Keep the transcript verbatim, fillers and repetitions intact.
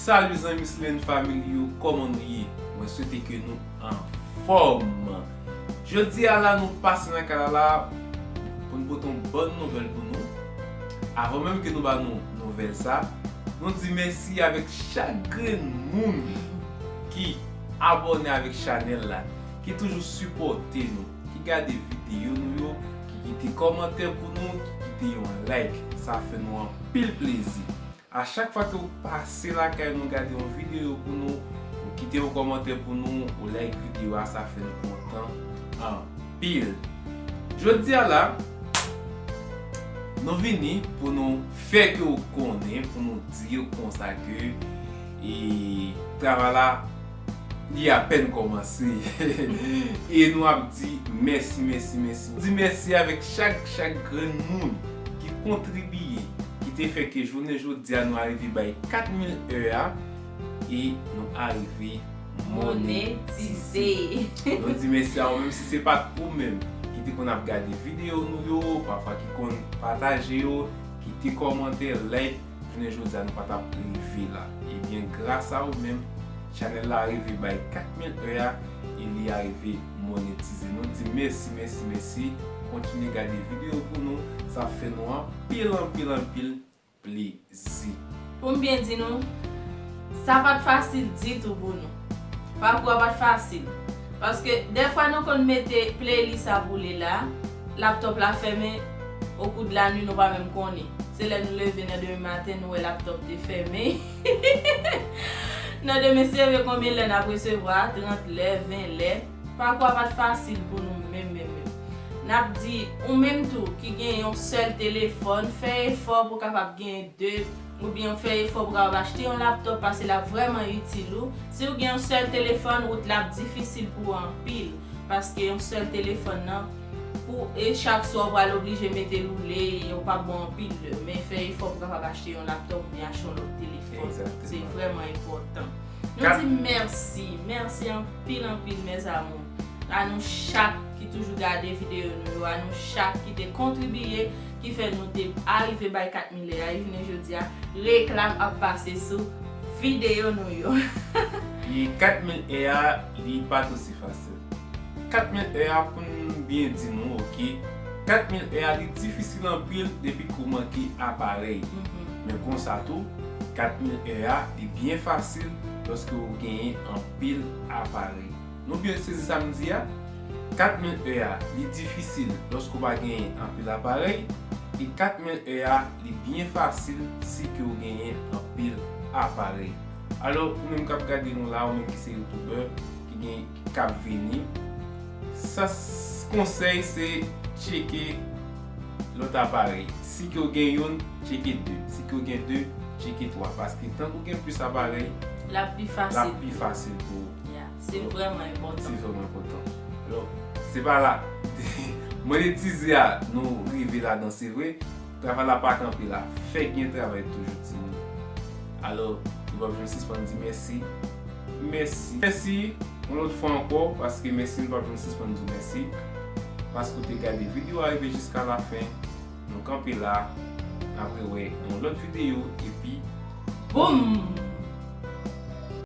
Salut zanmi Slen Family yo, kòman nou ye? Mwen swete ke nou anfòm. Jodi a la, nou pase nan kanal la pou n pote yon bòn nouvèl pou nou. Avan menm ke nou ba nou nouvèl sa, nou di mèsi avèk chak grenn moun ki abòne avèk chanèl la, ki toujou sipòte nou, ki gade videyo nou yo, ki kite kòmantè pou nou, ki kite yon like. Sa fè nou anpil plezi. A chak fwa ke w pase lakay nou, gade yon videyo pou nou, ou kite yon kòmantè pou nou, ou like videyo a, sa fè nou kontan anpil. Jodi a la, nou vini pou nou fè ke w konnen, pou nou di w konsa ke, e, travay la, li apèn kòmanse. E nou ap di mèsi, mèsi, mèsi. Di mèsi avèk chak, chak grenn moun ki kontribiye, ki te fè ke jounen jodi a nou arive bay kat mil è a, e nou arive monetize. Monetize. Nou di mèsi a ou menm, si se pa t ou menm ki te konn ap gade videyo nou yo, pafwa ki konn pataje yo, ki te kòmante, like, jounen jodi a nou pa t ap rive la. Ebyen, gras a ou menm, chanèl la rive bay kat mil è a e li arive monetize. Nou di mèsi, mèsi, mèsi. Kontinye gade videyo pou nou. Sa fè nou anpil, anpil, anpil plezi. Pou m byen di nou, sa pa t fasil ditou pou nou. Pakou a pa t fasil. Paske dèfwa nou konn mete playlist ap woule la, laptòp la fèmen, okou de lannuit nou pa menm konnen. Se lè nou leve nan demen maten, nou wè laptòp te fèmen. Nan demen se leve konbyen lè n ap resevwa, trant lè, ven lè. Pakou a pa t fasil pou nou menm, menm, menm. N ap di, ou menm tou ki gen yon sèl telefòn, fè efò pou w kapab gen de, oubyen fè efò pou w kapab achte yon laptòp, paske l ap vrèman itil ou. Si w gen yon sèl telefòn, wout la ap difisil pou ou anpil, paske yon sèl telefòn nan, pou, e chak swa w pral oblije mete l woule, e ou p ap bon anpil lè. Men fè efò pou w kapab achte yon laptòp oubyen achte yon lòt telefòn. Egzakteman. Se vrèman enpòtan. Nou di mèsi, mèsi anpil, anpil, mes amours. A nou chak ki toujou gade videyo nou yo, a nou chak ki te kontribiye, ki fè nou te arive bay kat mil è a, e jounen jodi a, reklam ap pase sou videyo nou yo. E kat mil è a, li pa t osi fasil. Kat mil è a, pou n byen di nou, oke, kat mil è a, li difisil anpil depi ke w manke aparèy. Mhm. Men konsa tou, kat mil è a, li byen fasil lòske w genyen anpil aparèy. Nou byen sezi sa m di a? Kat mil è a, li difisil lòske w pa genyen anpil aparèy, e kat mil è a, li byen fasil si ke w genyen anpil aparèy. Alò, ou menm k ap gade nou la, ou menm ki se youtubè, ki gen, k ap vini, sa s-, konsèy se tcheke lòt aparèy. Si ke w gen youn, tcheke de. Si ke w gen de, tcheke twa. Paske tank ou gen plis aparèy, l ap pi fasil pou ou. L ap pi fasil pou ou. Yeah, se vrèman enpòtan. Se vrèman enpòtan. Alò, se pa la. Monetize a, nou rive ladan, se vre. Travay la pa kanpe la. Fèk gen travay toujou, timoun. Alò, nou p ap janm sispann di mèsi. Mèsi. Mèsi yon lòt fwa ankò, paske mèsi, nou p ap janm sispann di w mèsi. Paske w te gade videyo a rive jiska lafen. Nou kanpe la. N ap rewè yon lòt videyo, epi boum!